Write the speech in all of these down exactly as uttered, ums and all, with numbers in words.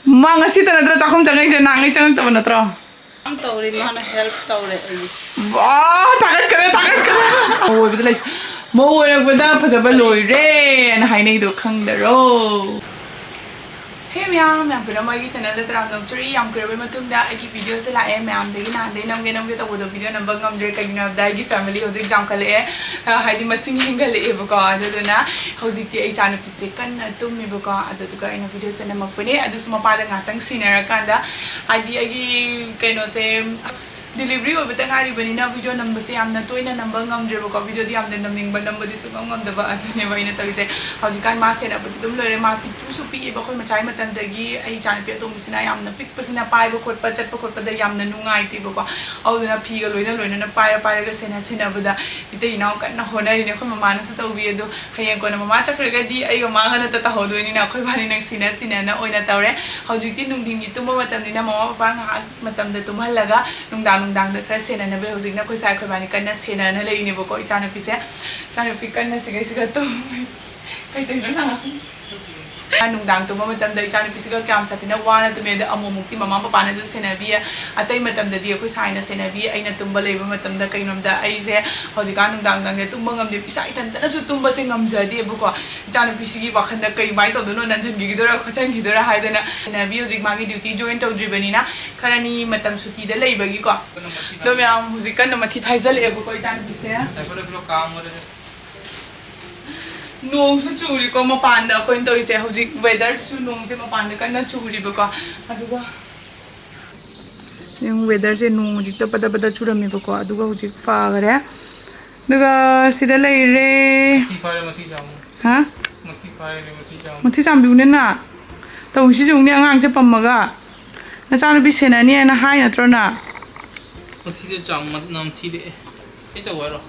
ꯃꯥ ꯉꯁꯤꯇ ꯅꯠꯇ꯭ꯔꯣ ꯆꯥꯛꯈꯨꯝ ꯆꯪꯉꯛꯏꯁꯦ? ꯅꯍꯥꯟꯉꯩ ꯆꯪꯉꯛꯇꯕ ꯅꯠꯇ꯭ꯔꯣ? ꯌꯥꯝ ꯇꯧꯔꯦ, ꯃꯥꯅ help ꯇꯧꯔꯦ ꯑꯩ꯫ ꯋꯥ, ꯊꯥꯒꯠꯈꯔꯦ, ꯊꯥꯒꯠꯈꯔꯦ꯫ ꯑꯋꯣꯏꯕꯗ ꯂꯩꯁꯤ꯫ ꯃꯧ ꯑꯣꯏꯔꯛꯄꯗ ꯐꯖꯕ ꯂꯣꯏꯔꯦꯅ ꯍꯥꯏꯅꯩꯗꯣ ꯈꯪꯗꯔꯣ? ꯍꯦ ꯃꯌꯥꯝ, ꯃꯌꯥꯝ ꯄꯨꯝꯅꯃꯛ ꯑꯩꯒꯤ channelꯗ ꯇꯔꯥꯝꯅ ꯑꯣꯛꯆꯔꯤ꯫ ꯌꯥꯝ ꯀꯨꯏꯔꯕꯩ ꯃꯇꯨꯡꯗ ꯑꯩꯒꯤ videoꯁꯦ ꯂꯥꯛꯑꯦ꯫ ꯃꯌꯥꯝꯗꯒꯤ ꯅꯍꯥꯟꯗꯩ ꯅꯝꯒꯦ ꯅꯝꯒꯦ ꯇꯧꯕꯗꯣ video ꯅꯝꯕ ꯉꯝꯗ꯭ꯔꯦ꯫ ꯀꯩꯒꯤꯅꯣ ꯍꯥꯏꯕꯗ ꯑꯩꯒꯤ family ꯍꯧꯖꯤꯛ ꯌꯥꯝꯈꯠꯂꯛꯑꯦ, ꯑ, ꯍꯥꯏꯗꯤ ꯃꯁꯤꯡ ꯍꯦꯟꯒꯠꯂꯛꯑꯦꯕꯀꯣ꯫ ꯑꯗꯨꯗꯨꯅ ꯍꯧꯖꯤꯛꯇꯤ ꯑꯩ ꯏꯆꯥꯅꯨꯄꯤꯁꯦ ꯀꯟꯅ ꯇꯨꯝꯃꯤꯕꯀꯣ꯫ ꯑꯗꯨꯗꯨꯒ ꯑꯩꯅ videoꯁꯦ ꯅꯝꯃꯛꯄꯅꯦ꯫ ꯑꯗꯨꯁꯨ ꯃꯄꯥꯗ ꯉꯥꯛꯇꯪ ꯁꯤꯟꯅꯔꯀꯥꯟꯗ, ꯍꯥꯏꯗꯤ ꯑꯩꯒꯤ ꯀꯩꯅꯣꯁꯦ delivery ꯑꯣꯏꯕꯇ ꯉꯥꯏꯔꯤꯕꯅꯤꯅ video ꯅꯝꯕꯁꯦ ꯌꯥꯝꯅ ꯇꯣꯏꯅ ꯅꯝꯕ ꯉꯝꯗ꯭ꯔꯦꯕꯀꯣ꯫ Videoꯗꯤ ꯌꯥꯝꯅ ꯅꯝꯅꯤꯡꯕ, ꯅꯝꯕꯗꯤ ꯁꯨꯡꯉꯝ ꯉꯝꯗꯕ꯫ ꯑꯗꯨꯅꯦꯕ ꯑꯩꯅ ꯇꯧꯔꯤꯁꯦ꯫ ꯍꯧꯖꯤꯛꯀꯥꯟ ꯃꯥ ꯁꯦꯟꯅꯕꯗꯤ ꯑꯗꯨꯝ ꯂꯣꯏꯔꯦ꯫ ꯃꯥ ꯄꯤꯛꯇ꯭ꯔꯨꯁꯨ ꯄꯤꯛꯑꯦꯕ꯫ ꯑꯩꯈꯣꯏ ꯃꯆꯥꯒꯤ ꯃꯇꯝꯗꯒꯤ ꯑꯩ ꯏꯆꯥꯅꯨꯄꯤ ꯑꯇꯣꯝꯕꯤꯁꯤꯅ ꯌꯥꯝꯅ ꯄꯤꯛꯄꯁꯤꯅ ꯄꯥꯏꯕ ꯈꯣꯠꯄ, ꯆꯠꯄ ꯈꯣꯠꯄꯗ ꯌꯥꯝꯅ ꯅꯨꯡꯉꯥꯏꯇꯦꯕꯀꯣ꯫ ꯑꯗꯨꯗꯨꯅ ꯐꯤꯒ ꯂꯣꯏꯅ ꯂꯣꯏꯅꯅ ꯄꯥꯏꯔ ꯄꯥꯏꯔꯒ ꯁꯦꯟꯅ ꯁꯦꯟꯅꯕꯗ ꯏꯇꯩ ꯏꯅꯥꯎ ꯀꯟꯅ ꯍꯣꯠꯅꯔꯤꯅꯦ꯫ ꯑꯩꯈꯣꯏ ꯃꯃꯥꯅꯁꯨ ꯇꯧꯕꯤ꯫ ꯑꯗꯣ ꯍꯌꯦꯡ ꯀꯣꯟꯅ ꯃꯃꯥ ꯆꯠꯈ꯭ꯔꯒꯗꯤ ꯑꯩꯒ ꯃꯥꯒ ꯅꯠꯇ ꯇꯧꯍꯧꯗꯣꯏꯅꯤꯅ ꯑꯩꯈꯣꯏ ꯏꯕꯥꯅꯤ ꯅꯪ ꯁꯤꯟꯅ ꯁꯤꯟꯅꯅ ꯑꯣꯏꯅ ꯇꯧꯔꯦ꯫ ꯍꯧꯖꯤꯛꯇꯤ ꯅꯨꯡꯊꯤꯟꯒꯤ ꯇꯨꯝꯕ ꯃꯇꯝꯅꯤꯅ ꯃꯃꯥ ꯄꯄꯥ ꯉꯥꯏꯍꯥꯛ ꯃꯇꯝꯗ ꯇꯨꯝꯍꯜꯂꯒ ꯅꯨꯡꯗꯥꯡ ꯅꯨꯡꯗꯥꯡꯗ ꯈꯔ ꯁꯦꯟꯅꯅꯕ ꯍꯧꯖꯤꯛꯅ ꯑꯩꯈꯣꯏ ꯁꯥꯏ ꯑꯩꯈꯣꯏ ꯏꯕꯥꯅꯤ ꯀꯟꯅ ꯁꯦꯟꯅꯅ ꯂꯩꯔꯤꯅꯦꯕꯀꯣ꯫ ꯏꯆꯥꯅꯨꯄꯤꯁꯦ, ꯏꯆꯥꯅꯨꯄꯤ ꯀꯟꯅ ꯁꯤꯒꯩꯁꯤꯒ ꯇꯨꯝꯃꯤ꯫ ꯀꯩꯗꯧꯔꯤꯅꯣ ꯅꯪ? ꯅꯨꯡꯗꯥꯡ ꯇꯨꯝꯕ ꯃꯇꯝꯗ ꯏꯆꯥꯅꯨꯄꯤꯁꯤꯒ ꯀꯌꯥꯝ ꯁꯥꯊꯤꯅ ꯋꯥꯅ ꯇꯨꯝꯃꯤ꯫ ꯑꯗ ꯑꯃꯨꯛ ꯑꯃꯨꯛꯇꯤ ꯃꯃꯥ ꯄꯄꯥꯅꯁꯨ ꯁꯦꯟꯅꯕꯤ, ꯑꯇꯩ ꯃꯇꯝꯗꯗꯤ ꯑꯩꯈꯣꯏ ꯁꯥꯏꯅ ꯁꯦꯟꯅꯕꯤ, ꯑꯩꯅ ꯇꯨꯝꯕ ꯂꯩꯕ ꯃꯇꯝꯗ꯫ ꯀꯩꯅꯣꯝꯗ ꯑꯩꯁꯦ ꯍꯧꯖꯤꯛꯀꯥꯟ ꯅꯨꯡꯗꯥꯡ ꯅꯨꯡꯗꯥꯡꯁꯦ ꯇꯨꯝꯕ ꯉꯝꯗꯦ, ꯏꯁꯥ ꯏꯊꯟꯇꯅꯁꯨ ꯇꯨꯝꯕꯁꯦ ꯉꯝꯖꯗꯦꯕꯀꯣ꯫ ꯏꯆꯥꯅꯨꯄꯤꯁꯤꯒꯤ ꯋꯥꯈꯜꯗ ꯀꯩꯃꯥꯏꯅ ꯇꯧꯗꯣꯏꯅꯣ, ꯅꯟꯁꯤꯟꯈꯤꯗꯣꯏꯔꯥ ꯈꯣꯠꯆꯟꯈꯤꯗꯣꯏꯔꯥ ꯍꯥꯏꯗꯅ ꯁꯦꯟꯅꯕꯤ꯫ ꯍꯧꯖꯤꯛ ꯃꯥꯒꯤ duty join ꯇꯧꯗ꯭ꯔꯤꯕꯅꯤꯅ ꯈꯔꯅꯤ ꯃꯇꯝ ꯁꯨꯇꯤꯗ ꯂꯩꯕꯒꯤꯀꯣ꯫ ꯑꯗꯣ ꯃꯌꯥꯝ ꯍꯧꯖꯤꯛ ꯀꯟꯅ ꯃꯊꯤ ꯐꯥꯏꯖꯜꯂꯛꯑꯦꯕꯀꯣ ꯏꯆꯥꯅꯨꯄꯤꯁꯦ꯫ ꯅꯣꯡꯁꯨ ꯆꯨꯔꯤꯀꯣ ꯃꯄꯥꯟꯗ ꯑꯩꯈꯣꯏꯅ ꯇꯧꯔꯤꯁꯦ꯫ ꯍꯧꯖꯤꯛ weatherꯁꯤꯁꯨ ꯅꯣꯡꯁꯦ ꯃꯄꯥꯟꯗ ꯀꯟꯅ ꯆꯨꯔꯤꯕꯀꯣ꯫ ꯑꯗꯨꯒ ꯌꯦꯡꯉꯨ, weatherꯁꯦ ꯅꯣꯡ ꯍꯧꯖꯤꯛꯇ ꯄꯗ ꯄꯗ ꯆꯨꯔꯝꯃꯦꯕꯀꯣ꯫ ꯑꯗꯨꯒ ꯍꯧꯖꯤꯛ ꯐꯈꯔꯦ꯫ ꯑꯗꯨꯒ ꯁꯤꯗ ꯂꯩꯔꯦ꯫ ꯃꯊꯤ ꯐꯥꯏꯔꯦ, ꯃꯊꯤ ꯆꯥꯝꯃꯨ꯫ ꯍꯥ? ꯃꯊꯤ ꯐꯥꯏꯔꯦ, ꯃꯊꯤ ꯆꯥꯝꯃꯨ꯫ ꯃꯊꯤ ꯆꯥꯝꯕꯤꯌꯨꯅꯦ ꯅ꯫ ꯇꯧꯔꯤꯁꯤꯁꯨ ꯌꯦꯡꯉꯨꯅꯦ, ꯑꯉꯥꯡꯁꯦ ꯄꯝꯃꯒ꯫ ꯅꯆꯥꯅꯨꯄꯤ ꯁꯦꯟꯅꯅꯤꯅ ꯍꯥꯏ ꯅꯠꯇ꯭ꯔꯣ ꯅ? ꯃꯊꯤꯁꯦ ꯆꯥꯝ ꯅꯝꯊꯤꯔꯛꯑꯦ꯫ ꯑꯩ ꯇꯧ ꯍꯥꯏꯔꯣ?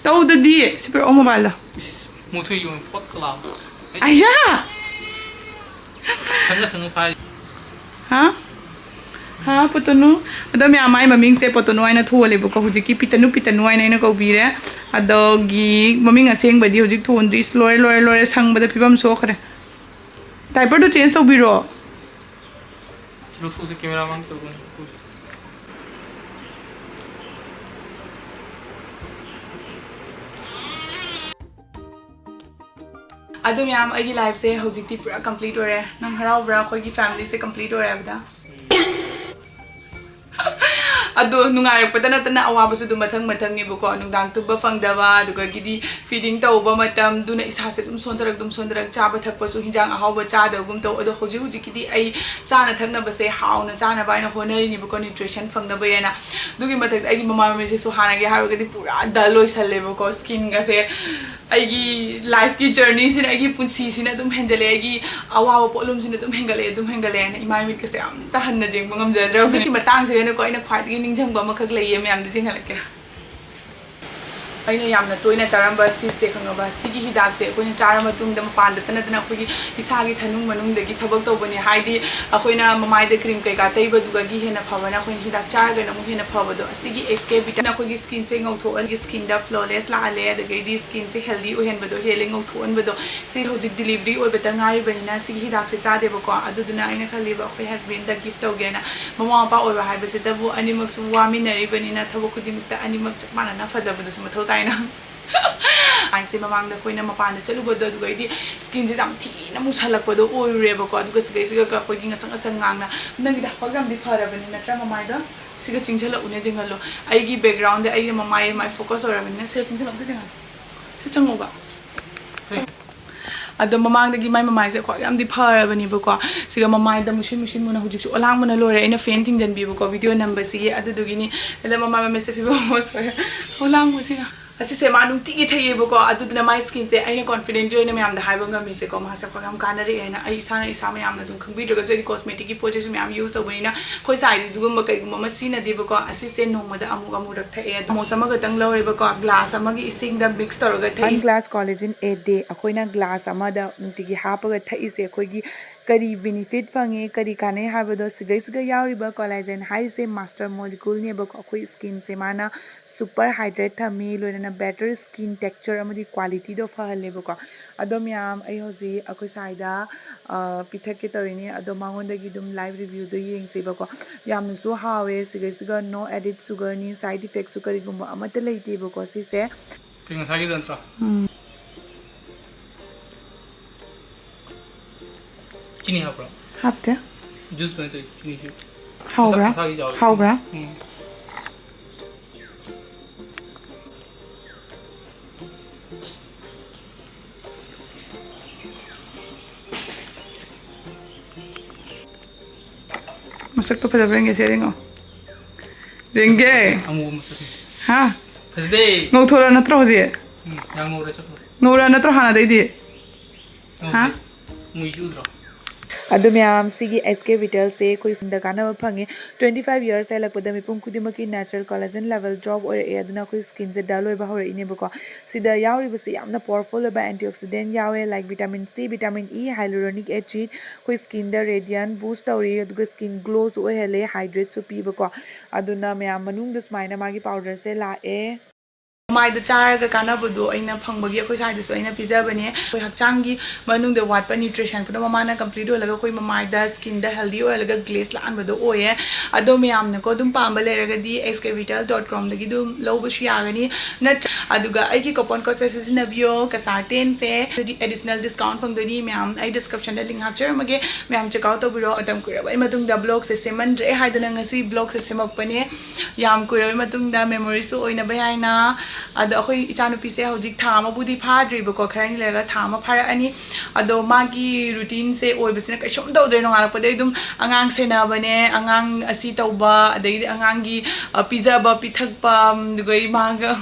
ꯇꯧꯗꯗꯤ꯫ ꯁꯤ ꯄꯤꯔꯛꯑꯣ mobileꯗꯣ꯫ ꯏꯁ, ꯃꯨꯊꯨꯏ ꯌꯣꯟ ꯄꯣꯠꯀ ꯂꯥꯝ꯫ ꯑꯌꯥ! ꯁꯪꯒ ꯁꯪꯒ ꯐꯥꯏꯔꯤ꯫ ꯍꯥ? ꯍꯥ, ꯄꯣꯇꯣꯅꯨ? ꯑꯗꯣ ꯃꯌꯥꯝ, ꯃꯥꯏ ꯃꯃꯤꯡꯁꯦ ꯄꯣꯇꯣꯅꯨ ꯍꯥꯏꯅ ꯊꯣꯜꯂꯦꯕꯀꯣ꯫ ꯍꯧꯖꯤꯛꯀꯤ ꯄꯤꯇꯅꯨ, ꯄꯤꯇꯅꯨ ꯍꯥꯏꯅ ꯑꯩꯅ ꯀꯧꯕꯤꯔꯦ꯫ ꯑꯗꯒꯤ ꯃꯃꯤꯡ ꯑꯁꯦꯡꯕꯗꯤ ꯍꯧꯖꯤꯛ ꯊꯣꯟꯗ꯭ꯔꯤ꯫ ꯏꯁ, ꯂꯣꯏꯔꯦ, ꯂꯣꯏꯔꯦ, ꯂꯣꯏꯔꯦ꯫ ꯁꯪꯕꯗ ꯐꯤꯕꯝ ꯁꯣꯛꯈ꯭ꯔꯦ꯫ Diaperꯗꯣ change ꯇꯧꯕꯤꯔꯣ꯫ ꯂꯧꯊꯣꯛꯁꯦ, ꯀꯦꯃꯦꯔꯥ ꯃꯥꯡ ꯇꯧꯒꯅꯤ꯫ ꯑꯗꯨ ꯃꯌꯥꯝ, ꯑꯩꯒꯤ ꯂꯥꯏꯐꯁꯦ ꯍꯧꯖꯤꯛꯇꯤ ꯄꯨꯔꯥ ꯀꯝꯄ꯭ꯂꯤꯠ ꯑꯣꯏꯔꯦ꯫ ꯅꯪ ꯍꯔꯥꯎꯕ꯭ꯔꯥ? ꯑꯩꯈꯣꯏꯒꯤ ꯐꯦꯃꯤꯂꯤꯁꯦ ꯀꯝꯄ꯭ꯂꯤꯠ ꯑꯣꯏꯔꯦ ꯍꯥꯏꯕꯗ꯫ ꯑꯗꯣ ꯅꯨꯡꯉꯥꯏꯔꯛꯄꯗ ꯅꯠꯇꯅ ꯑꯋꯥꯕꯁꯨ ꯑꯗꯨꯝ ꯃꯊꯪ ꯃꯊꯪꯅꯦꯕꯀꯣ꯫ ꯅꯨꯡꯗꯥꯡ ꯇꯨꯝꯕ ꯐꯪꯗꯕ, ꯑꯗꯨꯗꯒꯤꯗꯤ ꯐꯤꯗꯤꯡ ꯇꯧꯕ ꯃꯇꯝꯗꯨꯅ ꯏꯁꯥꯁꯦ ꯑꯗꯨꯝ ꯁꯣꯟꯊꯔꯛ, ꯑꯗꯨꯝ ꯁꯣꯟꯊꯔꯛ, ꯆꯥꯕ ꯊꯛꯄꯁꯨ ꯍꯤꯟꯖꯥꯡ ꯑꯍꯥꯎꯕ ꯆꯥꯗꯕꯒꯨꯝ ꯇꯧ꯫ ꯑꯗꯣ ꯍꯧꯖꯤꯛ ꯍꯧꯖꯤꯛꯀꯤꯗꯤ ꯑꯩ ꯆꯥꯅ ꯊꯛꯅꯕꯁꯦ ꯍꯥꯎꯅ ꯆꯥꯅꯕ ꯍꯥꯏꯅ ꯍꯣꯠꯅꯔꯤꯅꯦꯕꯀꯣ, ꯅ꯭ꯌꯨꯇ꯭ꯔꯤꯁꯟ ꯐꯪꯅꯕ ꯍꯥꯏꯅ꯫ ꯑꯗꯨꯒꯤ ꯃꯊꯛꯇ ꯑꯩꯒꯤ ꯃꯃꯥꯏ ꯃꯃꯤꯠꯁꯤꯁꯨ ꯍꯥꯟꯅꯒꯤ ꯍꯥꯏꯔꯨꯔꯒꯗꯤ ꯄꯨꯔꯥ ꯗꯜ ꯑꯣꯏꯁꯜꯂꯦꯕꯀꯣ, ꯁ꯭ꯀꯤꯟꯒꯁꯦ꯫ ꯑꯩꯒꯤ ꯂꯥꯏꯐꯀꯤ ꯖꯔꯅꯤꯁꯤꯅ, ꯑꯩꯒꯤ ꯄꯨꯟꯁꯤꯁꯤꯅ ꯑꯗꯨꯝ ꯍꯦꯟꯖꯜꯂꯛꯑꯦ, ꯑꯩꯒꯤ ꯑꯋꯥꯕ ꯄꯣꯠꯂꯨꯝꯁꯤꯅ ꯑꯗꯨꯝ ꯍꯦꯟꯒꯠꯂꯛꯑꯦ, ꯑꯗꯨꯝ ꯍꯦꯟꯒꯠꯂꯛꯑꯦꯅ ꯏꯃꯥꯏ ꯃꯤꯠꯀꯁꯦ ꯑꯝꯇ ꯍꯟꯅ ꯌꯦꯡꯕ ꯉꯝꯖꯗ꯭ꯔꯕꯅꯤ꯫ ꯃꯇꯥꯡꯁꯤꯗꯅꯀꯣ, ꯑꯩꯅ ꯈ꯭ꯋꯥꯏꯗꯒꯤ ꯅꯤꯡꯁꯤꯡꯕ ꯑꯃꯈꯛ ꯂꯩꯌꯦ, ꯃꯌꯥꯝꯗ ꯆꯤꯡꯍꯜꯂꯛꯀꯦ꯫ ꯑꯩꯅ ꯌꯥꯝꯅ ꯇꯣꯏꯅ ꯆꯥꯔꯝꯕ ꯁꯤꯁꯦ ꯈꯪꯉꯕ? ꯁꯤꯒꯤ ꯍꯤꯗꯥꯛꯁꯦ ꯑꯩꯈꯣꯏꯅ ꯆꯥꯔ ꯃꯇꯨꯡꯗ ꯃꯄꯥꯟꯗꯇ ꯅꯠꯇꯅ ꯑꯩꯈꯣꯏꯒꯤ ꯏꯁꯥꯒꯤ ꯊꯅꯨꯡ ꯃꯅꯨꯡꯗꯒꯤ ꯊꯕꯛ ꯇꯧꯕꯅꯦ꯫ ꯍꯥꯏꯗꯤ ꯑꯩꯈꯣꯏꯅ ꯃꯃꯥꯏꯗ ꯀ꯭ꯔꯤꯝ ꯀꯩꯀꯥ ꯇꯩꯕꯗꯨꯒꯤ ꯍꯦꯟꯅ ꯐꯕꯅ ꯑꯩꯈꯣꯏꯅ ꯍꯤꯗꯥꯛ ꯆꯥꯔꯒꯅ ꯑꯃꯨꯛ ꯍꯦꯟꯅ ꯐꯕꯗꯣ꯫ ꯑꯁꯤꯒꯤ ꯑꯦꯁ ꯀꯦ ꯕꯤꯇꯥꯅ ꯑꯩꯈꯣꯏꯒꯤ ꯁ꯭ꯀꯤꯟꯁꯦ ꯉꯧꯊꯣꯛꯍꯜꯂꯤ, ꯁ꯭ꯀꯤꯟꯗ ꯐ꯭ꯂꯣꯂꯦꯁ ꯂꯥꯛꯍꯜꯂꯦ, ꯑꯗꯨꯗꯒꯤꯗꯤ ꯁ꯭ꯀꯤꯟꯁꯦ ꯍꯦꯜꯗꯤ ꯑꯣꯏꯍꯟꯕꯗꯣ ꯍꯦꯜꯂꯦ, ꯉꯧꯊꯣꯛꯍꯟꯕꯗꯣ꯫ ꯁꯤ ꯍꯧꯖꯤꯛ ꯗꯤꯂꯤꯚꯔꯤ ꯑꯣꯏꯕꯇ ꯉꯥꯏꯔꯤꯕꯅꯤꯅ ꯁꯤꯒꯤ ꯍꯤꯗꯥꯛꯁꯦ ꯆꯥꯗꯦꯕꯀꯣ꯫ ꯑꯗꯨꯗꯨꯅ ꯑꯩꯅ ꯈꯜꯂꯤꯕ ꯑꯩꯈꯣꯏ ꯍꯁꯕꯦꯟꯗ ꯒꯤꯐ ꯇꯧꯒꯦꯅ꯫ ꯃꯃꯥ ꯃꯄꯥ ꯑꯣꯏꯕ ꯍꯥꯏꯕꯁꯤꯗꯕꯨ ꯑꯅꯤꯃꯛꯁꯨ ꯋꯥꯃꯤꯟꯅꯔꯤꯕꯅꯤꯅ ꯊꯕꯛ ꯈꯨꯗꯤꯡꯃꯛꯇ ꯑꯅꯤꯃꯛ ꯆꯞ ꯃꯥꯟꯅꯅ ꯐꯖꯕꯗꯨꯁꯨ ꯃꯊꯧ ꯇꯥꯏꯅ꯫ ꯑꯩꯁꯦ ꯃꯃꯥꯡꯗ ꯑꯩꯈꯣꯏꯅ ꯃꯄꯥꯟꯗ ꯆꯠꯂꯨꯕꯗꯣ, ꯑꯗꯨꯒꯩꯗꯤ ꯁ꯭ꯀꯤꯟꯁꯦ ꯌꯥꯝ ꯊꯤꯅ ꯃꯨꯁꯜꯂꯛꯄꯗꯣ ꯑꯣꯏꯔꯨꯔꯦꯕꯀꯣ꯫ ꯑꯗꯨꯒ ꯁꯤꯗꯩꯁꯤꯗ ꯑꯩꯈꯣꯏꯒꯤ ꯉꯁꯪ ꯉꯁꯪ ꯉꯥꯡꯅ, "ꯅꯪꯒꯤꯗ ꯍꯧꯖꯤꯛ ꯌꯥꯝꯗꯤ ꯐꯔꯕꯅꯤ ꯅꯠꯇ꯭ꯔꯥ ꯃꯃꯥꯏꯗꯣ? ꯁꯤꯒ ꯆꯤꯡꯁꯤꯜꯂꯛꯎꯅꯦ, ꯆꯤꯡꯍꯜꯂꯣ꯫ ꯑꯩꯒꯤ ꯕꯦꯛꯒ꯭ꯔꯥꯎꯟꯗ ꯑꯩꯒꯤ ꯃꯃꯥꯏ, ꯃꯥꯏ ꯐꯣꯀꯁ ꯑꯣꯏꯔꯕꯅꯤꯅ ꯁꯤꯒ ꯆꯤꯡꯁꯤꯜꯂꯛꯎ, ꯑꯝꯇ ꯆꯤꯡꯍꯜꯂꯣ꯫ ꯁꯤ ꯆꯪꯉꯣꯕ꯫ ꯑꯗꯣ ꯃꯃꯥꯡꯗꯒꯤ ꯃꯥꯏ ꯃꯃꯥꯏꯁꯦ ꯈ꯭ꯋꯥꯏ ꯌꯥꯝꯗꯤ ꯐꯔꯕꯅꯦꯕꯀꯣ꯫ ꯁꯤꯒ ꯃꯃꯥꯏꯗ ꯃꯨꯁꯤꯟ ꯃꯨꯁꯤꯟ ꯃꯨꯅ ꯍꯧꯖꯤꯛꯁꯨ ꯑꯣꯂꯥꯡꯕꯅ ꯂꯣꯏꯔꯦ꯫ ꯑꯩꯅ ꯐꯦꯟ ꯊꯤꯡꯖꯤꯟꯕꯤꯕꯀꯣ, ꯚꯤꯗꯤꯑꯣ ꯅꯝꯕꯁꯤꯒꯤ꯫ ꯑꯗꯨꯗꯨꯒꯤꯅꯤ꯫ ꯑꯗ ꯃꯃꯥꯏ ꯃꯃꯤꯠꯁꯦ ꯐꯤꯕꯝ ꯑꯃ ꯁꯣꯏꯔꯦ꯫ ꯑꯣꯂꯥꯡꯕꯁꯤꯒ꯫ ꯑꯁꯤꯁꯦ ꯃꯥ ꯅꯨꯡꯇꯤꯒꯤ ꯊꯛꯑꯦꯕꯀꯣ꯫ ꯑꯗꯨꯗꯨꯅ ꯃꯥꯏ ꯁ꯭ꯀꯤꯟꯁꯦ ꯑꯩꯅ ꯀꯣꯟꯐꯤꯗꯦꯟꯠꯂꯤ ꯑꯣꯏꯅ ꯃꯌꯥꯝꯗ ꯍꯥꯏꯕ ꯉꯝꯃꯤꯁꯦꯀꯣ, ꯃꯥꯁꯦ ꯈ꯭ꯋꯥꯏ ꯌꯥꯝ ꯀꯥꯟꯅꯔꯛꯑꯦꯅ꯫ ꯑꯩ ꯏꯁꯥꯅ ꯏꯁꯥ ꯃꯌꯥꯝꯅ ꯑꯗꯨꯝ ꯈꯪꯕꯤꯗ꯭ꯔꯒꯁꯨ, ꯑꯩꯗꯤ ꯀꯣꯁꯃꯦꯇꯤꯛꯀꯤ ꯄꯣꯠ ꯆꯩꯁꯨ ꯃꯌꯥꯝ ꯌꯨꯁ ꯇꯧꯕꯅꯤꯅ ꯑꯩꯈꯣꯏ ꯁꯥꯏꯗꯤ ꯑꯗꯨꯒꯨꯝꯕ ꯀꯩꯒꯨꯝꯕ ꯑꯃ ꯁꯤꯖꯤꯟꯅꯗꯦꯕꯀꯣ꯫ ꯑꯁꯤꯁꯦ ꯅꯣꯡꯃꯗ ꯑꯃꯨꯛ ꯑꯃꯨꯔꯛ ꯊꯛꯑꯦ꯫ ꯑꯗꯣ ꯆꯥꯃꯁ ꯑꯃꯈꯛꯇꯪ ꯂꯧꯔꯦꯕꯀꯣ, ꯒ꯭ꯂꯥꯁ ꯑꯃꯒꯤ ꯏꯁꯤꯡꯗ ꯃꯤꯛꯁ ꯇꯧꯔꯒ ꯊꯛꯏ꯫ One glass collagen a day꯫ ꯑꯩꯈꯣꯏꯅ ꯒ꯭ꯂꯥꯁ ꯑꯃꯗ ꯅꯨꯡꯇꯤꯒꯤ ꯍꯥꯞꯄꯒ ꯊꯛꯏꯁꯦ ꯑꯩꯈꯣꯏꯒꯤ ꯀꯔꯤ ꯕꯤꯅꯤꯐꯤꯠ ꯐꯪꯉꯦ, ꯀꯔꯤ ꯀꯥꯟꯅꯩ ꯍꯥꯏꯕꯗꯣ, ꯁꯤꯒꯩꯁꯤꯒ ꯌꯥꯎꯔꯤꯕ ꯀꯣꯂꯥꯖꯦꯟ ꯍꯥꯏꯔꯤꯁꯦ ꯃꯥꯁꯇꯔ ꯃꯣꯂꯤꯀꯨꯜꯅꯦꯕꯀꯣ꯫ ꯑꯩꯈꯣꯏ ꯁ꯭ꯀꯤꯟꯁꯦ ꯃꯥꯅ ꯁꯨꯄꯔ ꯍꯥꯏꯗ꯭ꯔꯦꯠ ꯊꯝꯃꯤ, ꯂꯣꯏꯅꯅ ꯕꯦꯇꯔ ꯁ꯭ꯀꯤꯟ ꯇꯦꯛꯆꯔ ꯑꯃꯗꯤ ꯀ꯭ꯋꯥꯂꯤꯇꯤꯗꯣ ꯐꯍꯜꯂꯦꯕꯀꯣ꯫ ꯑꯗꯣ ꯃꯌꯥꯝ, ꯑꯩ ꯍꯧꯖꯤꯛ ꯑꯩꯈꯣꯏ ꯁꯥꯏꯗ ꯄꯤꯊꯛꯀꯦ ꯇꯧꯔꯤꯅꯤ꯫ ꯑꯗꯣ ꯃꯉꯣꯟꯗꯒꯤ ꯑꯗꯨꯝ ꯂꯥꯏꯚ ꯔꯤꯚ꯭ꯌꯨꯗꯣ ꯌꯦꯡꯁꯦꯕꯀꯣ꯫ ꯌꯥꯝꯅꯁꯨ ꯍꯥꯎꯋꯦ꯫ ꯁꯤꯒꯩꯁꯤꯒ ꯅꯣ ꯑꯦꯗꯤꯠ ꯁꯨꯒꯔꯅꯤ, ꯁꯥꯏꯠ ꯏꯐꯦꯛꯁꯨ ꯀꯔꯤꯒꯨꯝꯕ ꯑꯃꯠꯇ ꯂꯩꯇꯦꯕꯀꯣ ꯁꯤꯁꯦ꯫ ꯀꯩ ꯉꯁꯥꯏꯒꯤꯗꯣ ꯅꯠꯇ꯭ꯔꯣ? ꯎꯝ꯫ ꯆꯤꯅꯤ ꯍꯥꯞꯄ꯭ꯔꯣ? ꯍꯥꯞꯇꯦ꯫ ꯖꯨꯁ ꯑꯣꯏꯅ ꯇꯧꯏ, ꯆꯤꯅꯤꯁꯤ꯫ ꯍꯥꯎꯕ꯭ꯔꯥ? ꯃꯁꯥ-, ꯃꯁꯥꯒꯤ ꯌꯥꯎꯋꯦ꯫ ꯍꯥꯎꯕ꯭ꯔꯥ? ꯎꯝ꯫ ꯃꯁꯛꯇꯣ ꯐꯖꯕ꯭ꯔꯥ ꯌꯦꯡꯒꯦꯁꯦ, ꯌꯦꯡꯉꯣ꯫ ꯌꯦꯡꯒꯦ꯫ ꯑꯃꯨꯕ ꯃꯁꯛꯅꯤ꯫ ꯍꯥ? ꯐꯖꯗꯦ꯫ ꯉꯧꯊꯣꯔꯛꯑ ꯅꯠꯇ꯭ꯔꯣ ꯍꯧꯖꯤꯛ? ꯎꯝ, ꯌꯥꯝ ꯉꯧꯔꯦ, ꯆꯠꯈ꯭ꯔꯣ꯫ ꯉꯧꯔꯛꯑ ꯅꯠꯇ꯭ꯔꯣ ꯍꯥꯟꯅꯗꯩꯗꯤ? ꯉꯧꯗꯦ꯫ ꯍꯥ? ꯃꯨꯏꯁꯤ ꯎꯗ꯭ꯔꯣ? ꯑꯗꯨ ꯃꯌꯥꯝ, ꯁꯤꯒꯤ ꯑꯦꯁ ꯀꯦ ꯚꯤꯇꯦꯜꯁꯦ ꯑꯩꯈꯣꯏ ꯁ꯭ꯀꯤꯟꯗ ꯀꯥꯟꯅꯕ ꯐꯪꯉꯤ꯫ Twenty five years ꯍꯦꯜꯂꯛꯄꯗ ꯃꯤꯄꯨꯝ ꯈꯨꯗꯤꯡꯃꯛꯀꯤ natural collagen level drop ꯑꯣꯏꯔꯛꯑꯦ, ꯑꯗꯨꯅ ꯑꯩꯈꯣꯏ ꯁ꯭ꯀꯤꯟꯁꯦ dull ꯑꯣꯏꯕ ꯍꯧꯔꯛꯏꯅꯦꯕꯀꯣ꯫ ꯁꯤꯗ ꯌꯥꯎꯔꯤꯕꯁꯤ ꯌꯥꯝꯅ powerful ꯑꯣꯏꯕ antioxidant ꯌꯥꯎꯋꯦ, like vitamin C, vitamin E, hyaluronic acid, ꯑꯩꯈꯣꯏ ꯁ꯭ꯀꯤꯟꯗ radiant boost ꯇꯧꯔꯤ, ꯑꯗꯨꯒ ꯁ꯭ꯀꯤꯟ ꯒ꯭ꯂꯣꯁꯨ ꯑꯣꯏꯍꯜꯂꯦ, ꯍꯥꯏꯗ꯭ꯔꯦꯠꯁꯨ ꯄꯤꯕꯀꯣ꯫ ꯑꯗꯨꯅ ꯃꯌꯥꯝ, ꯃꯅꯨꯡꯗ ꯁꯨꯃꯥꯏꯅ ꯃꯥꯒꯤ ꯄꯥꯎꯗꯔꯁꯦ ꯂꯥꯛꯑꯦ꯫ ꯃꯥꯏꯗ ꯆꯥꯔꯒ ꯀꯥꯟꯅꯕꯗꯣ ꯑꯩꯅ ꯐꯪꯕꯒꯤ ꯑꯩꯈꯣꯏ ꯁ꯭ꯋꯥꯏꯗꯁꯨ ꯑꯩꯅ ꯄꯤꯖꯕꯅꯦ꯫ ꯑꯩꯈꯣꯏ ꯍꯛꯆꯥꯡꯒꯤ ꯃꯅꯨꯡꯗ ꯋꯥꯠꯄ nutrition ꯄꯨꯝꯅꯃꯛ ꯃꯥꯅ complete ꯑꯣꯏꯍꯜꯂꯒ ꯑꯩꯈꯣꯏ ꯃꯃꯥꯏꯗ, ꯁ꯭ꯀꯤꯟꯗ healthy ꯑꯣꯏꯍꯜꯂꯒ glaze ꯂꯥꯛꯍꯟꯕꯗꯣ ꯑꯣꯏꯌꯦ꯫ ꯑꯗꯣ ꯃꯌꯥꯝꯅꯀꯣ ꯑꯗꯨꯝ ꯄꯥꯝꯕ ꯂꯩꯔꯒꯗꯤ ꯑꯦꯁ ꯀꯦ ꯚꯤꯇꯦꯜ dot com ꯗꯒꯤ ꯑꯗꯨꯝ ꯂꯧꯕꯁꯨ ꯌꯥꯒꯅꯤ꯫ ꯅꯠꯇ꯭ꯔ-, ꯑꯗꯨꯒ ꯑꯩꯒꯤ coupon code ꯁꯦ ꯁꯤꯖꯤꯟꯅꯕꯤꯌꯣ, ꯀꯁꯥꯔ ꯇꯦꯟꯁꯦ꯫ ꯑꯗꯨꯗꯤ additional discount ꯐꯪꯗꯣꯏꯅꯤ ꯃꯌꯥꯝ꯫ ꯑꯩ description ꯗ link ꯍꯥꯞꯆꯔꯝꯃꯒꯦ, ꯃꯌꯥꯝ check out ꯇꯧꯕꯤꯔꯣ꯫ ꯃꯇꯝ ꯀꯨꯏꯔꯕꯩ ꯃꯇꯨꯡꯗ vlog ꯁꯦ ꯁꯦꯝꯃꯟꯗ꯭ꯔꯦ ꯍꯥꯏꯗꯅ ꯉꯁꯤ vlog ꯁꯦ ꯁꯦꯝꯃꯛꯄꯅꯦ꯫ ꯌꯥꯝ ꯀꯨꯏꯔꯕꯩ ꯃꯇꯨꯡꯗ memory ꯁꯨ ꯑꯣꯏꯅꯕ ꯍꯥꯏꯅ꯫ ꯑꯗꯣ ꯑꯩꯈꯣꯏ ꯏꯆꯥꯅꯨꯄꯤꯁꯦ ꯍꯧꯖꯤꯛ ꯊꯥ ꯑꯃꯕꯨꯗꯤ ꯐꯥꯗ꯭ꯔꯤꯕꯀꯣ, ꯈꯔꯅꯤ ꯂꯩꯔꯒ ꯊꯥ ꯑꯃ ꯐꯥꯔꯛꯑꯅꯤ꯫ ꯑꯗꯣ ꯃꯥꯒꯤ routine ꯁꯦ ꯑꯣꯏꯕꯁꯤꯅ ꯀꯩꯁꯨꯝ ꯇꯧꯗ꯭ꯔꯦ꯫ ꯅꯣꯡꯉꯥꯜꯂꯛꯄꯗꯩ ꯑꯗꯨꯝ ꯑꯉꯥꯡ ꯁꯦꯟꯅꯕꯅꯦ, ꯑꯉꯥꯡ ꯑꯁꯤ ꯇꯧꯕ, ꯑꯗꯩꯗꯤ ꯑꯉꯥꯡꯒꯤ, ꯑ, ꯄꯤꯖꯕ ꯄꯤꯊꯛꯄ, ꯑꯗꯨꯒ ꯃꯥꯒ,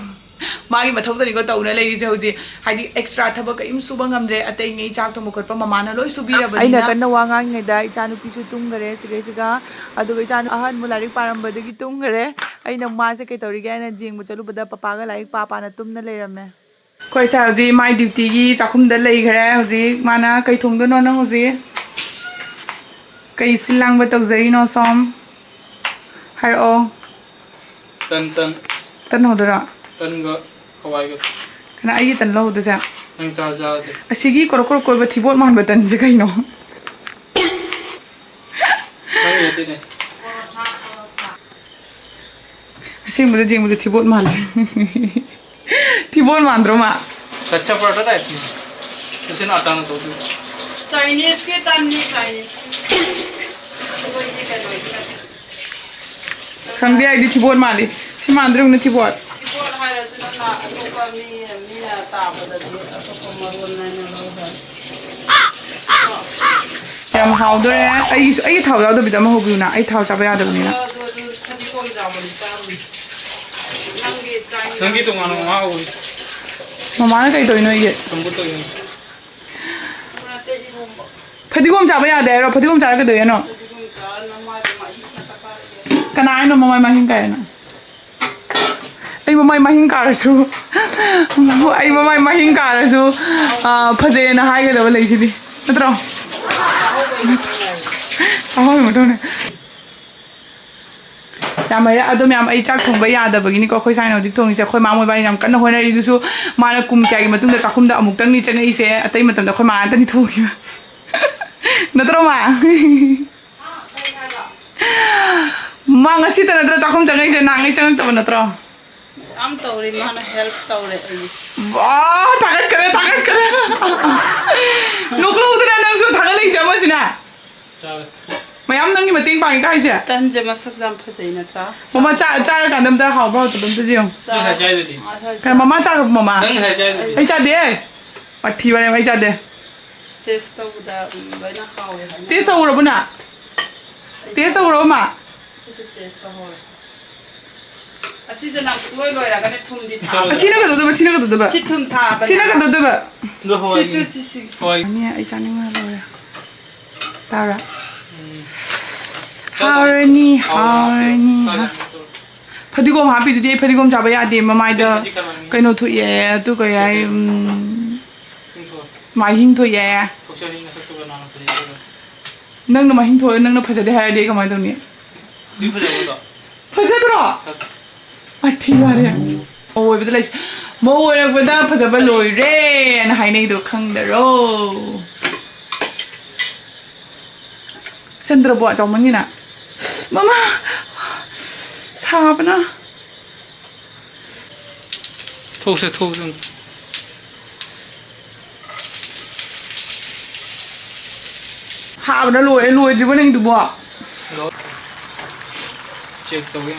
ꯃꯥꯒꯤ ꯃꯊꯧꯗꯅꯤꯀꯣ ꯇꯧꯅ ꯂꯩꯔꯤꯁꯦ ꯍꯧꯖꯤꯛ꯫ ꯍꯥꯏꯗꯤ extra ꯊꯕꯛ ꯀꯔꯤꯝ ꯁꯨꯕ ꯉꯝꯗ꯭ꯔꯦ, ꯑꯇꯩꯉꯩ ꯆꯥꯛ ꯊꯣꯡꯕ ꯈꯣꯠꯄ ꯃꯃꯥꯅ ꯂꯣꯏ ꯁꯨꯕꯤꯔꯕꯅꯤꯅ꯫ ꯑꯩꯅ ꯀꯟꯅ ꯋꯥ ꯉꯥꯡꯉꯤꯉꯩꯗ ꯏꯆꯥꯅꯨꯄꯤꯁꯨ ꯇꯨꯝꯈꯔꯦ ꯁꯤꯒꯩꯁꯤꯒ, ꯑꯗꯨꯒ ꯏꯆꯥ ꯑꯍꯟꯕꯨ ꯂꯥꯏꯔꯤꯛ ꯄꯥꯔꯝꯕꯗꯒꯤ ꯇꯨꯝꯈꯔꯦ꯫ ꯑꯩꯅ ꯃꯥꯁꯦ ꯀꯩꯇꯧꯔꯤꯒꯦ ꯍꯥꯏꯅ ꯌꯦꯡꯕ ꯆꯠꯂꯨꯕꯗ ꯄꯄꯥꯒ ꯂꯥꯏꯔꯤꯛ ꯄꯥ ꯄꯥꯅ ꯇꯨꯝꯅ ꯂꯩꯔꯝꯃꯦ꯫ ꯑꯩꯈꯣꯏ ꯏꯆꯥ ꯍꯧꯖꯤꯛ ꯃꯥꯏ duty ꯒꯤ ꯆꯥꯛꯈꯨꯝꯗ ꯂꯩꯈ꯭ꯔꯦ꯫ ꯍꯧꯖꯤꯛ ꯃꯥꯅ ꯀꯩ ꯊꯣꯡꯗꯣꯏꯅꯣ ꯅꯪ ꯍꯧꯖꯤꯛ? ꯀꯩ ꯁꯤꯜ ꯂꯥꯡꯕ ꯇꯧꯖꯔꯤꯅꯣ ꯁꯣꯝ? ꯍꯥꯏꯔꯛꯑꯣ꯫ ꯇꯟ, ꯇꯟ꯫ ꯇꯟ ꯍꯧꯗꯣꯏꯔꯣ? ꯇꯟꯒ ꯍꯋꯥꯏꯒ꯫ ꯀꯅꯥ ꯑꯩꯒꯤ ꯇꯟ ꯂꯧꯍꯧꯗꯣꯏꯁꯦ? ꯅꯪ ꯆꯥ ꯆꯥꯗꯦ꯫ ꯑꯁꯤꯒꯤ ꯀꯣꯔꯣ ꯀꯣꯔꯣ ꯀꯣꯏꯕ ꯊꯤꯕꯣꯠ ꯃꯥꯟꯕ ꯇꯟꯁꯦ ꯀꯩꯅꯣ? ꯅꯪꯒꯤ ꯅꯠꯇꯦꯅꯦ꯫ ꯑꯁꯦꯡꯕꯗ ꯌꯦꯡꯕꯗ ꯊꯤꯕꯣꯠ ꯃꯥꯜꯂꯦ꯫ ꯊꯤꯕꯣꯠ ꯃꯥꯟꯗ꯭ꯔꯣ ꯃꯥ? ꯀꯆꯥ ꯄꯔꯣꯊꯥ ꯇꯥꯏꯞꯅꯤ꯫ ꯃꯁꯤꯅ ꯑꯇꯥꯡꯕ ꯇꯧꯗꯣꯏ꯫ ꯆꯥꯏꯅꯤꯁꯀꯤ ꯇꯟꯅꯤ, ꯆꯥꯏꯅꯤꯁꯀꯤ꯫ ꯑꯩꯈꯣꯏꯒꯤ ꯀꯩꯅꯣꯒꯤ ꯅꯠꯇꯦ꯫ ꯈꯪꯗꯦ, ꯑꯩꯗꯤ ꯊꯤꯕꯣꯠ ꯃꯥꯜꯂꯤ꯫ ꯁꯤ ꯃꯥꯟꯗ꯭ꯔꯣ ꯌꯦꯡꯉꯨꯅꯦ ꯊꯤꯕꯣꯠ꯫ ꯊꯤꯕꯣꯠ ꯍꯥꯏꯔꯁꯨ ꯅꯪꯅ ꯑꯇꯣꯞꯄ ꯃꯤ, ꯃꯤꯅ ꯇꯥꯕꯗꯗꯤ ꯑꯇꯣꯞꯄ ꯃꯔꯣꯟ ꯍꯥꯏꯅ ꯂꯧꯈ꯭ꯔꯅꯤ꯫ ꯌꯥꯝ ꯍꯥꯎꯗꯣꯔꯦ꯫ ꯑꯩꯒꯤꯁꯨ, ꯑꯩꯒꯤ ꯊꯥꯎ ꯌꯥꯎꯗꯕꯤꯗ ꯑꯃ ꯍꯧꯕꯤꯌꯨꯅ, ꯑꯩ ꯊꯥꯎ ꯆꯥꯕ ꯌꯥꯗꯕꯅꯤꯅ꯫ ꯑꯗꯨ, ꯑꯗꯨ ꯐꯗꯤꯒꯣꯝ ꯌꯥꯎꯕꯅꯤ ꯆꯥꯔꯨꯅꯤ꯫ ꯅꯪꯒꯤ ꯆꯥꯛ ꯅꯪꯒꯤ ꯇꯣꯉꯥꯟꯅ ꯉꯥ ꯍꯧꯏ꯫ ꯃꯃꯥꯅ ꯀꯩ ꯇꯧꯔꯤꯅꯣ ꯑꯩꯒꯤ? ꯆꯝꯐꯨꯠ ꯇꯧꯔꯤꯅꯤ꯫ ꯅꯠꯇꯦ, ꯏꯔꯣꯝꯕ꯫ ꯐꯗꯤꯒꯣꯝ ꯆꯥꯕ ꯌꯥꯗꯦ ꯍꯥꯏꯔꯣ? ꯐꯗꯤꯒꯣꯝ ꯆꯥꯔ ꯀꯩꯗꯧꯔꯤꯅꯣ? ꯐꯗꯤꯒꯣꯝ ꯆꯥꯔ ꯅꯃꯥꯏꯗꯣ ꯃꯍꯤꯛ ꯉꯥꯛꯇ ꯀꯥꯔꯛꯑꯦ꯫ ꯀꯅꯥ ꯍꯥꯏꯅꯣ ꯃꯃꯥꯏ ꯃꯍꯤꯡ ꯀꯥꯏꯅ? ꯑꯩ ꯃꯃꯥꯏ ꯃꯍꯤꯡ ꯀꯥꯔꯁꯨ, ꯑꯩ ꯃꯃꯥꯏ ꯃꯍꯤꯡ ꯀꯥꯔꯁꯨ, ꯑꯥ, ꯐꯖꯩꯌꯦꯅ ꯍꯥꯏꯒꯗꯕ ꯂꯩꯁꯤꯗꯤ, ꯅꯠꯇ꯭ꯔꯣ? ꯆꯥꯍꯧꯕꯩ ꯃꯇꯨꯡꯅꯦ꯫ ꯌꯥꯝ ꯍꯩꯔꯦ꯫ ꯑꯗꯣ ꯃꯌꯥꯝ, ꯑꯩ ꯆꯥꯛ ꯊꯣꯡꯕ ꯌꯥꯗꯕꯒꯤꯅꯤꯀꯣ ꯑꯩꯈꯣꯏ ꯁꯥꯏꯅ ꯍꯧꯖꯤꯛ ꯊꯣꯡꯉꯤꯁꯦ꯫ ꯑꯩꯈꯣꯏ ꯃꯥ ꯃꯣꯏꯕꯥꯅꯤ ꯌꯥꯝ ꯀꯟꯅ ꯍꯣꯠꯅꯔꯤ꯫ ꯑꯗꯨꯁꯨ ꯃꯥꯅ ꯀꯨꯝ ꯀꯌꯥꯒꯤ ꯃꯇꯨꯡꯗ ꯆꯥꯛꯈꯨꯝꯗ ꯑꯃꯨꯛꯇꯪꯅꯤ ꯆꯪꯉꯛꯏꯁꯦ, ꯑꯇꯩ ꯃꯇꯝꯗ ꯑꯩꯈꯣꯏ ꯃꯥ ꯉꯥꯛꯇꯅꯤ ꯊꯣꯡꯈꯤꯕ꯫ ꯅꯠꯇ꯭ꯔꯣ, ꯃꯥ? ꯃꯥ ꯉꯁꯤꯇ ꯅꯠꯇ꯭ꯔꯣ ꯆꯥꯛꯈꯨꯝ ꯆꯪꯉꯛꯏꯁꯦ? ꯅꯍꯥꯟꯉꯩ ꯆꯪꯉꯛꯇꯕ ꯅꯠꯇ꯭ꯔꯣ? ꯌꯥꯝ ꯇꯧꯔꯤ, ꯃꯥꯅ help ꯇꯧꯔꯦ ꯑꯩꯒꯤ꯫ ꯋꯥ, ꯊꯥꯒꯠꯈꯔꯦ, ꯊꯥꯒꯠꯈꯔꯦ꯫ ꯅꯣꯛꯂꯧꯗꯅ ꯅꯪꯁꯨ ꯊꯥꯒꯠꯂꯛꯏꯁꯦ ꯑꯃꯁꯤꯅ꯫ ꯆꯥꯔꯦ꯫ ꯃꯌꯥꯝ ꯅꯪꯒꯤ ꯃꯇꯦꯡ ꯄꯥꯡꯉꯤꯀꯣ ꯍꯥꯏꯁꯦ? ꯇꯟꯁꯦ ꯃꯁꯛ ꯌꯥꯝ ꯐꯖꯩ ꯅꯠꯇ꯭ꯔꯥ? ꯃꯃꯥ, ꯆꯥ-, ꯆꯥꯔꯀꯥꯟꯗ ꯑꯝꯇ ꯍꯥꯎꯕ꯭ꯔꯥ ꯍꯥꯎꯇꯕ꯭ꯔꯥ ꯑꯝꯇ ꯌꯦꯡꯉꯣ꯫ ꯆꯥ-, ꯅꯪ ꯉꯁꯥꯏ ꯆꯥꯏꯗꯨꯗꯤ꯫ ꯉꯁꯥꯏ ꯀꯩꯅꯣ, ꯆꯥ-, ꯃꯃꯥ ꯆꯥꯈ꯭ꯔꯕꯣ, ꯃꯃꯥ? ꯅꯪ ꯉꯁꯥꯏ ꯆꯥꯏꯗꯨꯗꯤ꯫ ꯑꯩ ꯆꯥꯗꯦ꯫ ꯋꯥꯊꯤ ꯋꯥꯔꯦꯝ, ꯑꯩ ꯆꯥꯗꯦ꯫ Taste ꯇꯧꯕꯗ, ꯎꯝ, ꯂꯣꯏꯅ ꯍꯥꯎꯋꯦ ꯍꯥꯏꯅ꯫ Taste ꯇꯧꯔꯕꯣ ꯅꯪ? ꯑꯩ Taste ꯇꯧꯔꯕꯣ, ꯃꯥ? ꯑꯩꯁꯨ taste ꯇꯧꯍꯧꯔꯦ꯫ ꯑꯁꯤꯁꯦ ꯅꯪ ꯄꯨꯡꯂꯣꯏ ꯂꯣꯏꯔꯒꯅꯦ ꯊꯨꯝꯗꯤ ꯊꯥꯕ꯫ ꯑꯁꯤꯅ ꯀꯩꯗꯧꯗꯣꯏꯕ? ꯁꯤꯅ ꯀꯩꯗꯧꯗꯣꯏꯕ? ꯁꯤ ꯊꯨꯝ ꯊꯥꯕꯅꯦ꯫ ꯁꯤꯅ ꯀꯩꯗꯧꯗꯣꯏꯕ? ꯑꯗꯣ ꯍꯋꯥꯏꯒꯤ꯫ ꯁꯤ ꯇꯨ, ꯁꯤ, ꯁꯤ꯫ ꯍꯋꯥꯏ꯫ ꯑꯅꯤ ꯑꯩ ꯆꯥꯅꯤꯡꯕꯅ ꯂꯣꯏꯔꯦ꯫ ꯇꯥꯕ꯭ꯔꯥ? ꯎꯝ꯫ ꯍꯥꯎꯔꯅꯤ, ꯍꯥꯎꯔꯅꯤ꯫ ꯆꯥꯛ ꯌꯥꯝ ꯆꯥꯛ ꯌꯥꯝ ꯆꯥꯛ꯫ ꯐꯗꯤꯒꯣꯝ ꯍꯥꯞꯄꯤꯗꯨꯗꯤ ꯑꯩ ꯐꯗꯤꯒꯣꯝ ꯆꯥꯕ ꯌꯥꯗꯦ꯫ ꯃꯃꯥꯏꯗ ꯀꯩ ꯀꯩꯅꯣ ꯊꯣꯛꯑꯦ, ꯑꯗꯨ ꯀꯩ ꯍꯥꯏ, ꯎꯝ, ꯊꯣꯛꯑꯦ꯫ ꯃꯥꯏꯍꯤꯡ ꯊꯣꯛꯑꯦ꯫ ꯊꯣꯛꯆꯅꯤꯡ ꯅꯁꯛꯇꯨꯒ ꯅꯥꯅ ꯐꯖꯩꯗꯨꯒ꯫ ꯅꯪꯅ ꯃꯍꯤꯡ ꯊꯣꯛꯑꯦ, ꯅꯪꯅ ꯐꯖꯗꯦ ꯍꯥꯏꯔꯗꯤ ꯑꯩ ꯀꯃꯥꯏꯅ ꯇꯧꯅꯤ? ꯐꯖꯗ꯭ꯔꯣ? ꯑꯊꯤ ꯋꯥꯔꯦ꯫ ꯃꯧ ꯑꯣꯏꯕꯗ ꯂꯩꯁ-, ꯃꯧ ꯑꯣꯏꯔꯛꯄꯗ ꯐꯖꯕ ꯂꯣꯏꯔꯦꯅ ꯍꯥꯏꯅꯩꯗꯣ ꯈꯪꯗꯔꯣ? ꯆꯟꯗ꯭ꯔꯕꯣ ꯆꯥꯎꯃꯟꯒꯤꯅ? ꯃꯃꯥ! ꯁꯥꯕꯅ꯫ ꯊꯣꯛꯁꯦ, ꯊꯣꯛꯁꯦ꯫ ꯍꯥꯕꯅ ꯂꯣꯏꯔꯦ, ꯂꯣꯏꯗ꯭ꯔꯤꯕꯣ ꯅꯪꯗꯨꯕꯣ? ꯆꯦꯛ ꯇꯧꯒꯦ꯫